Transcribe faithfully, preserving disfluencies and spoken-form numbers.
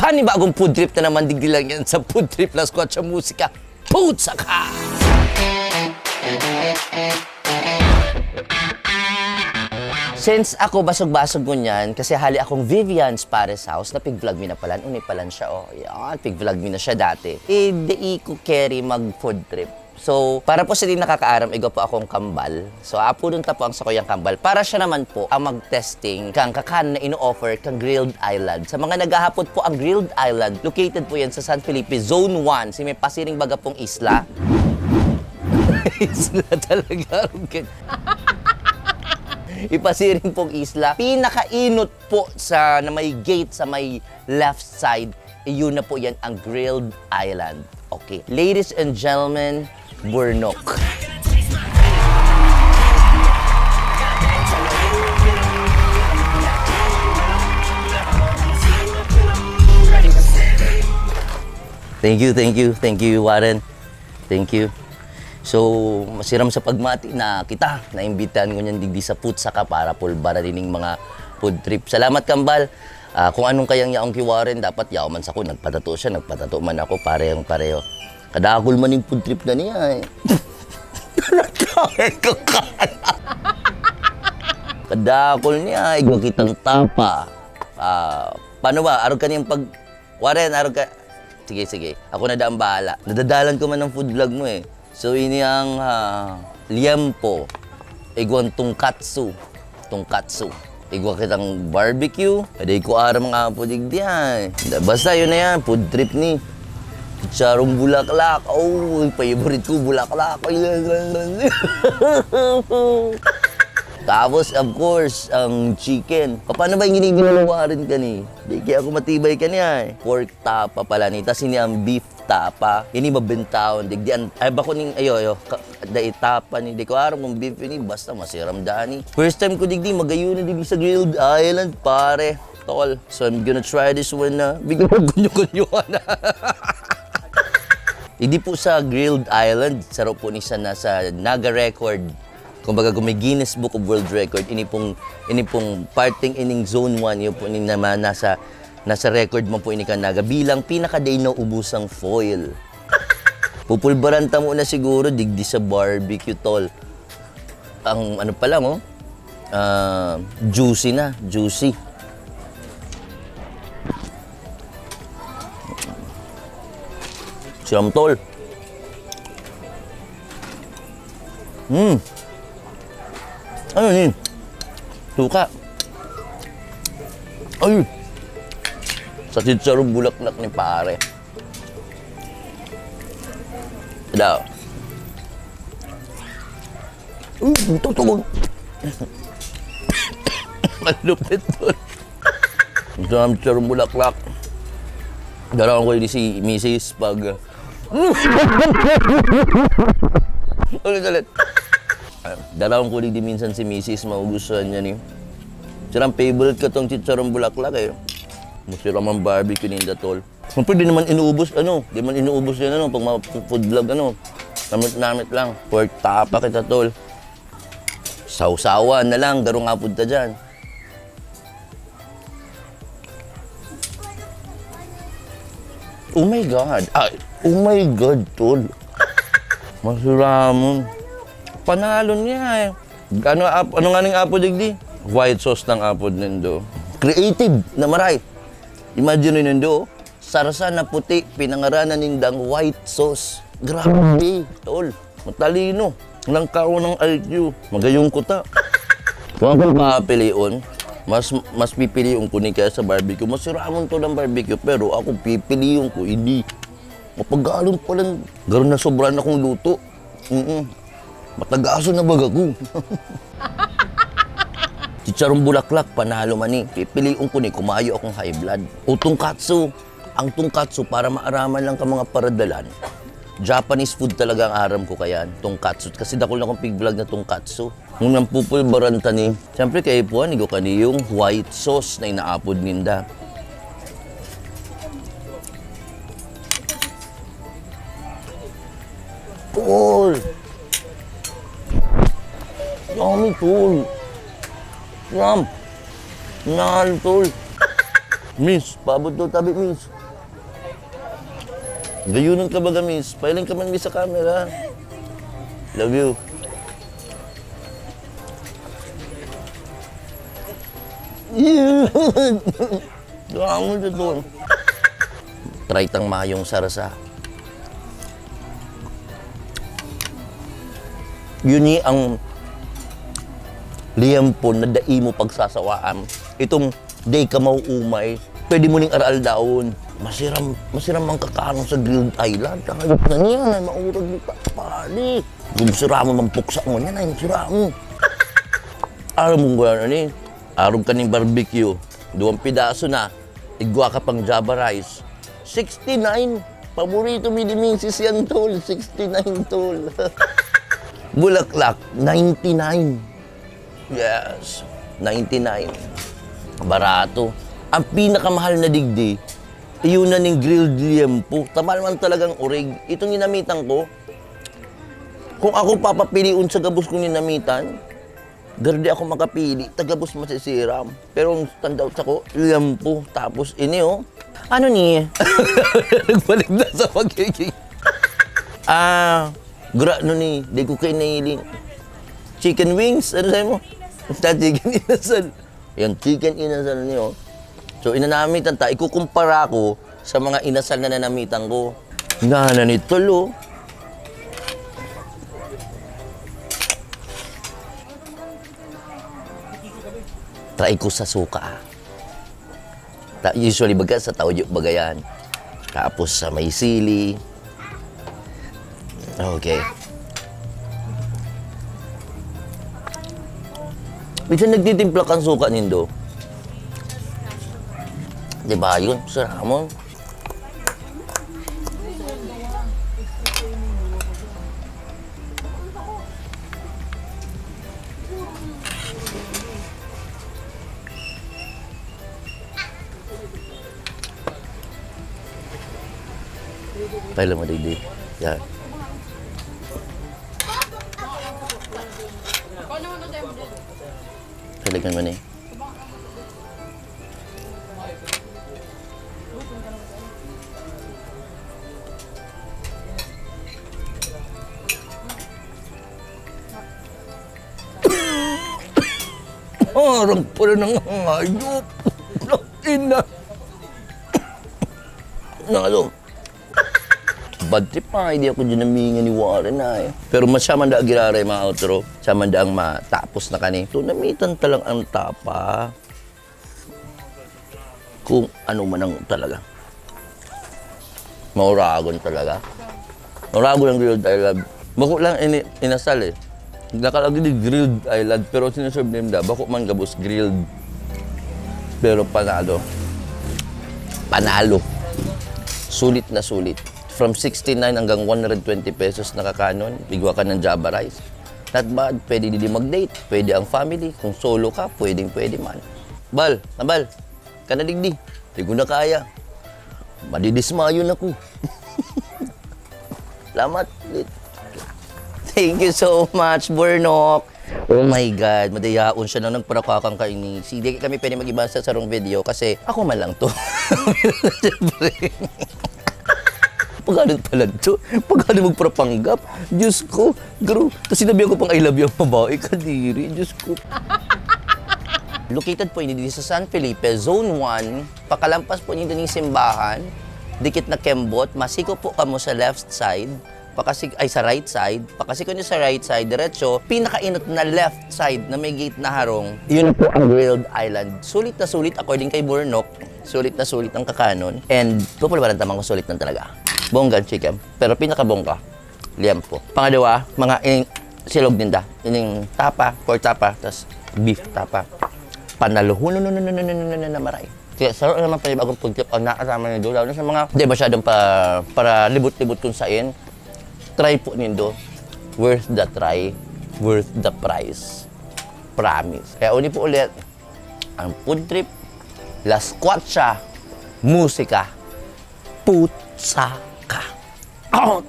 Panibagong food trip na naman, digdi lang yan sa Food Trip Las Cuatro Musika. Putsa ka! Since ako basog-basog ngunyan, kasi hali akong Vivian's Pares House, na pig-vlog mi na palan, unay palan siya, oh. Yan, pig-vlog mi na siya dati. Eh, dai ko carry mag-food trip. So, para po sa di nakakaaram, igwa po akong kambal. So, aapodon ta po ang sakuyang kambal. Para siya naman po ang mag-testing kang kakan na ino-offer kang Grilled Island. Sa mga naghahapot po, ang Grilled Island, located po yan sa San Felipe, Zone one. Si may pasiring baga pong isla. Isla talaga, Rugen. Ipasiring pong isla. Pinakainot po sa, na may gate sa may left side, iyon na po yan ang Grilled Island. Okay. Ladies and gentlemen, Burnok. Thank you, thank you, thank you, Warren. Thank you. So, masiram sa pagmati na kita, naimbitahan ko niyan digdi sa Putsa Ka para pulbaran ining mga food trip. Salamat, Kambal. Ah, kung anong kayang yaon ki Warren, dapat yaon man sako, nagpatato siya, nagpatato man ako, parehong pareho. Kadakul man ning food trip na niya, eh. Kadakul niya, igwa kitang tapa. Ah, paano ba? Arog ka niyang pag-, Warren, arog ka. Sige, sige. Ako na daang bahala. Nadadalan ko man ang food vlog mo, eh. So, ini ang, ah, liempo. Igwang tongkatsu. Tongkatsu. Igwa kitang barbecue. Aday ko aram nga po digdi, ay. Basta yun na yan. Food trip ni. Chicharong bulaklak. Oh, favorite ko, bulaklak. Tapos, of course, ang chicken. Paano ba yung giniginawa rin ka ni? Di kaya ako matibay ka niya, eh. Pork tapa pala ni. Tas ini ang beef tapa. Ini mabentahon. Digdi an-, ay, bako ning, ayo, ayo. Ka-, dai tapa ni. Di ko aram kung beef ini. Basta masiram daan ni. First time ko digdi, magayon na digdi sa Grilled Island, pare. Tol. So, I'm gonna try this one na. Bigyan mo gunyo-gunyo na. Hindi po sa Grilled Island, saro po ni sa nasa Naga Record. Kumbaga, kung may Guinness Book of World Record, ini pong, ini pong parting ining zone one, yun po ni naman nasa, nasa record man po ini kan Naga bilang pinaka-day na ubusang foil. Pupulbaran ta muna siguro, digdi sa barbecue, tol. Ang ano pa lang, oh, ah, juicy na, juicy. Siram, tol. Hmm. Ano ni? Suka. Ay! Sa chicharong bulaklak ni pare. Daw. Uh, ito, ito. Malupit, tol. Ito ang chicharong bulaklak. Darawan ko ini si misis pag, ulit, ulit. Darawan ko ini minsan si misis, magugustuhan niya ni. Sirang favorite ko tong chicharong bulaklak, eh. Masira man barbecue ninda, tol. Siyempre, di naman inuubos, ano, di man inuubos yan, ano, pag mga food vlog, ano, namit-namit lang. Pork tapa kita, tol. Sawsawan na lang, garo nga pud ta dyan. Oh my God. Ay, oh my God, tol. Masiramon. Panalo niya, eh. Ano, ap-, ano nga ning apod digdi? White sauce ng apod nindo. Creative na maray. Imagine nindo, oh. Sarsa na puti, pinangaranan nindang white sauce. Grabe, tol. Matalino. Nang kaon ng I Q. Magayong kuta. Kung akong papilion, mas, mas pipilion ko ni kaya sa barbecue. Masiramon to ng barbecue, pero ako pipilion ko, hindi. Mapagalon pa lang. Garo na sobrang akong luto. Mm. Matagaso na baga ko. Chicharong bulaklak, panalo man ni. Pipilion ko ni, kumayo akong high blood. O tongkatsu. Ang tongkatsu, para maaraman lang ka mga paradalan. Japanese food talaga ang aram ko kaya, tongkatsu. Kasi dakul na kong pig-vlog na tongkatsu. Ngunyan pupulbaran ta ni, siyempre, kaipuhan, igo kani yung white sauce na inaapod ninda. Tol! Yummy, tol! Yum! Nal, tol! Miss, paabot daw tabi, Miss. Gayunon ka baga, Miss. Pailing ka man, Miss, sa camera. Love you. Duha mo dito. Try tang mayong sarsa. Yun ni ang liyempo na dai mo pagsasawaan. Itong di ka mauumay, pwede mo ning araaldawon. Masiram, masiram ang kakanon sa Grilled Island. Hayop na niyan, ay maurag ni Papa Ali. Gumsura mo, mampuksa mo niyan, ay sura mo. Aram mo gano'n ni, arog ka ning barbecue, duwang pidaso na, igwa ka pang Java rice. Sixty-nine, paborito mi ni Misis yan, tol. Sixty-nine, tol. Bulaklak, ninety-nine. Yes, ninety-nine. Barato. Ang pinakamahal na digdi, iyon na ning grilled liempo. Tamal man talagang orig. Itong ginamitan ko, kung ako papapilion sa gabos kong ginamitan, gardi ako makapili, ta gabos masisiram. Pero ang standout sako, liempo. Tapos ini, oh. Ano ni? Nagbalik na sa pagiging Ah, gra-, ano ni, di ko kayo nahiling. Chicken wings, ano sa'yo mo? Basta chicken inasal. Yung chicken inasal niyo. So, inanamitan ta, ikukumpara ko sa mga inasal na nanamitan ko. Nana ni Tol, oh. Try ko sa suka, ah. Ta-, usually, baga sa tawyo, baga yan. Tapos sa may sili. Okay. Minsan nagtitimpla kang suka nindo. Di ba yun? Sarap mo. Paila mo, digdi. Yan. Talagan mo ni. Parang pala ng hayop. Ina. Nalo. Bad trip pa, hindi ako dinamingan ni Warren ay. Pero masya man da giraray, mga outro. Siya man da ang matapos na kani. So, namitan talang ang tapa. Kung ano man ang talaga. Mauragon talaga. Mauragon ang grilled I love. Bako lang ini-, inasal eh. Nakalagay ni grilled I love, pero sinaserve ninda, bako man gabos grilled. Pero panalo. Panalo. Sulit na sulit. From sixty-nine hanggang one hundred twenty pesos nakakanon, igwa ka ng Java rice. Not bad. Pwede digdi mag-date, pwede ang family. Kung solo ka, pwedeng pwede man. Bal, nabal, ka na digdi. Di ko na kaya. Madidismayo na ko. Salamat. Thank you so much, Burnok. Oh my God, madayaon siya na nagparakakang kaini. Si, di kami pwede mag-iba sa sarong video kasi ako man lang to. Siyempre. Pagano pala to? Pagano magpapanggap? Diyos ko, garo. Tapos sinabihan ko pang I love you ang babae, kadiri. Diyos ko. Located po ini dito sa San Felipe, Zone one. Pakalampas po nindo ning simbahan, dikit na kembot, masiko po kamo sa left side, pakasik-, ay, sa right side, pakasiko niyo sa right side, diretso, pinakainot na left side na may gate na harong. Yun na po ang Grilled Island. Sulit na sulit, according kay Burnok, sulit na sulit ang kakanon. And, pupulubaran tamang sulit na talaga. Bongga ang chicken, pero pinakabongga, liempo. Pangalawa, mga in-, silog ninda. Ining tapa, pork tapa, tas beef tapa. Panaluhon na maray. Kaya sa naman panibagong food trip ang nakasama nindo, lalo na sa mga di masyadong pa, para libot-libot kung sain, try po nindo. Worth the try, worth the price. Promise. Kaya uli po ulit, ang food trip, La Squatcha, musika, putsaka. Oh!